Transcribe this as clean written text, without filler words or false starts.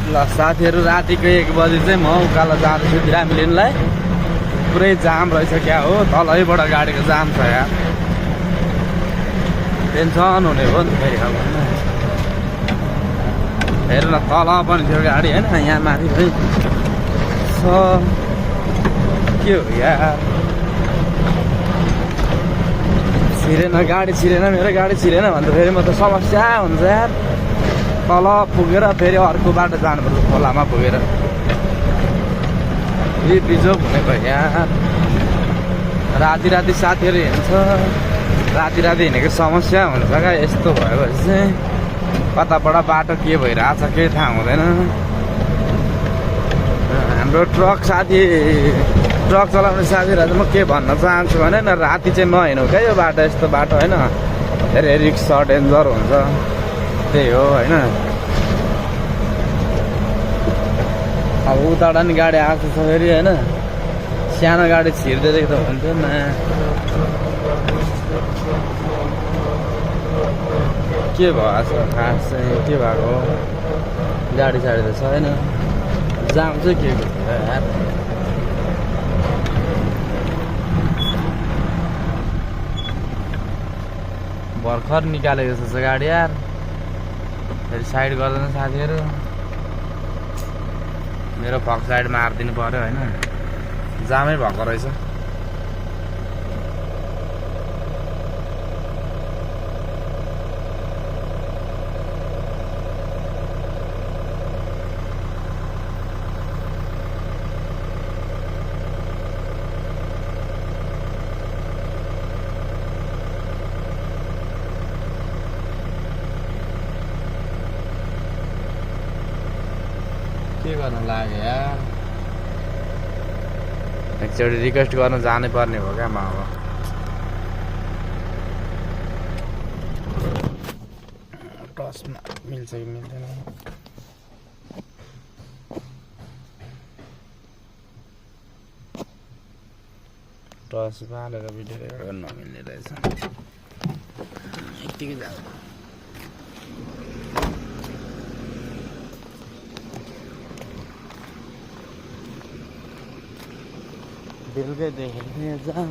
ल साथीहरू रातिको 1 बजे चाहिँ म उकालो जाँदैछु बिरामीलिनलाई। पुरै जाम रहेछ क्या हो, तलैबाट गाडीको जाम छ यार। टेन्सन हुने हो नि फेरि अब हेर्नु न, तल पनि थियो गाडी होइन, यहाँ माथि पनि छ। के हो यार, छिरेन गाडी, छिरेन मेरो गाडी छिरेन भन्दा फेरि म त समस्या हुन्छ यार। तल पुगेर फेरि अर्को बाटो जानुपर्छ, खोलामा पुगेर। बिजोग हुने भयो यार। राति राति साथीहरू हिँड्छ, राति राति हिँडेको समस्या हुन्छ क्या। यस्तो भएपछि चाहिँ कताबाट बाटो के भइरहेछ केही थाहा हुँदैन। हाम्रो ट्रक चलाउने साथीहरूलाई म के भन्न चाहन्छु भने न, राति चाहिँ नहिँडौँ क्या यो बाटो, यस्तो बाटो होइन, धेरै रिक्स छ, डेन्जर हुन्छ। त्यही हो होइन। अब उताबाट नि गाडी आएको छ फेरि होइन, सानो गाडी छिर्दै त हुन्थ्यो न। के भएको छ खास चाहिँ, के भएको हो, गाडी साडी त छैन, जाम चाहिँ के यार। भर्खर निकालेको जस्तो छ गाडी यार, फेरि साइड गर्दैन साथीहरू। मेरो फक साइड मारिदिनु पर्यो होइन, जामै भएको रहेछ। के गर्नु लाग्यो यार, एकचोटि रिक्वेस्ट गर्न जानै पर्ने हो क्या म अब। टचमा मिल्छ कि मिल्दैन, टच बालेर भिडियो रेकर्ड गर्न नमिल्ने रहेछ। यतिकै जान्छ। बेलुकै देखेको थिएँ जाम।